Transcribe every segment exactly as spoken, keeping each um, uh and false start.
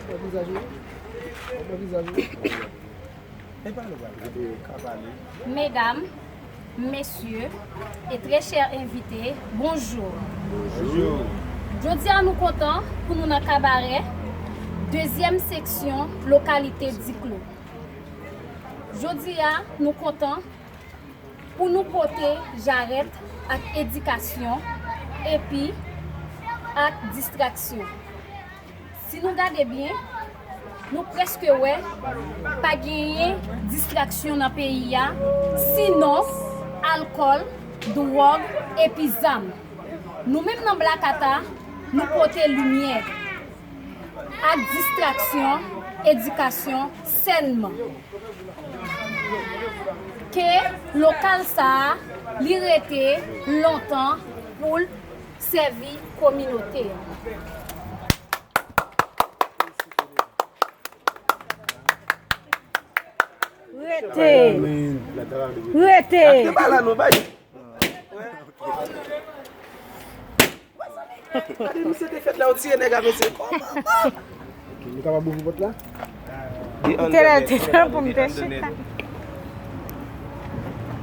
Wè vizaj ou? Wè vizaj ou? E pale, pale. Ka pale. Medam, mesye, e trè chè envite, bonjou. Jodi a nou kontan pou nou nan Kabarè, dezyèm seksyon, lokalite Diklo. Jodi a nou kontan pou nou pote jarèt ak edikasyon epi ak distraksyon. Si nou gade byen, nou prèske wè pa genyen distraksyon nan peyi a, sinon alkòl, dwòg epi zam. Nou menm nan Blakata, nou pote limyè ak distraksyon, edikasyon sèlman. Ke lokal sa a, li rete lontan pou l sèvi kominote a. Rete! Rete! Te pale nou bay. Gade misye te fèt la, ou tiye nèg a mesye. Kòman? Nou kapab ouvri pòt la? Te lè te tan pou m te chita.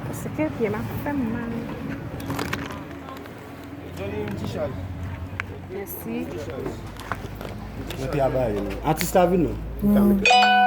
Paske pye m ap fè m mal. Jodi yon ti chaj. Mèsi. Mwen te abaye nou. Atis la vin non.